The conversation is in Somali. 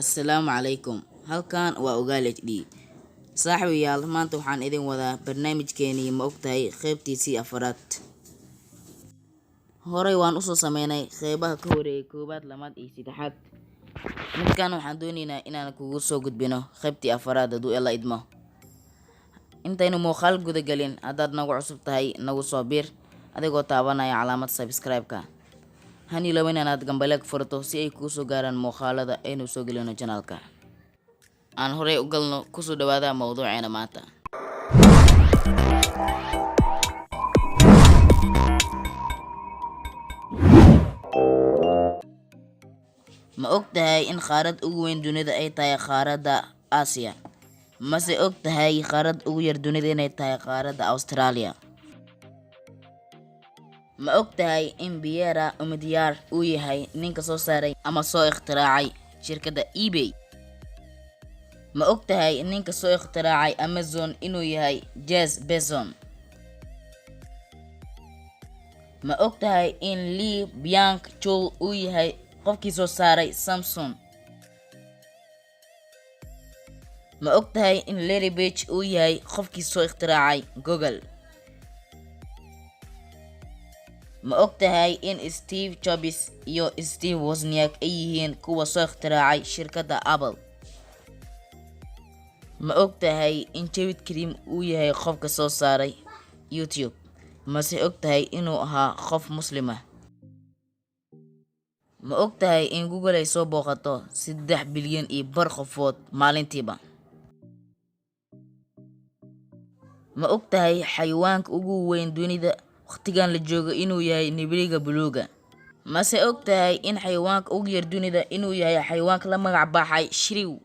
Assalaamu calaykum. Halkan waa Ogaal HD. Saaxiibayaal, maanta waxaan idin wadaa barnaamijkeenii Ma Ogtahay, qeybtiisii afaraad. Horey waan usoo sameynay qeybaha ka horeeyay, koowaad, labaad iyo saddexaad. Midkan waxaan dooneynaa inaan kugu soo gudbino qeybtii afaraad, hadduu Alla idmo. Intaynu muuqaal guda gelin, haddaad nagu cusub tahay, nagu soo biir adigoo taabanaya calaamad subscribe-ka. Hani ilowin inaad gambaleeg furato si ay kuu soo gaaraan muuqaalada aynu soo gelino channelka. Aan horey u galno. Kusoo dhawaada mowduuceena maanta. Ma og tahay in qaarad ugu weyn dunida ay tahay qaaradda Aasiya? Mase og tahay qaarad ugu yar dunida inay tahay qaaradda Australia? Ma og tahay in Pierre Omidyar uu yahay ninka soo saaray ama soo ikhtiraacay shirkadda eBay? Ma og tahay ninka soo ikhtiraacay Amazon inuu yahay Jeff Bezos? Ma og tahay in Lee Byung Chul uu yahay qofkii soo saaray Samsung? Ma og tahay in Larry Page uu yahay qofkii soo ikhtiraacay Google? Ma og tahay in Steve Jobs iyo Steve Wozniak ay yihiin kuwa soo ikhtiraacay shirkadda Apple? Ma og tahay in Jawed Karim uu yahay qofka soo saaray YouTube? Mase og tahay inuu ahaa qof Muslim ah? Ma og tahay in Google ay soo booqato 3.5 bilyan qofood maalintiiba? Ma og tahay xayawaanka ugu weyn dunida waqtigan la joogo inuu yahay nibiriga buluuga? Mase og tahay in xayawaanka ugu yar dunida inuu yahay xayawaanka la magac baxay shrew?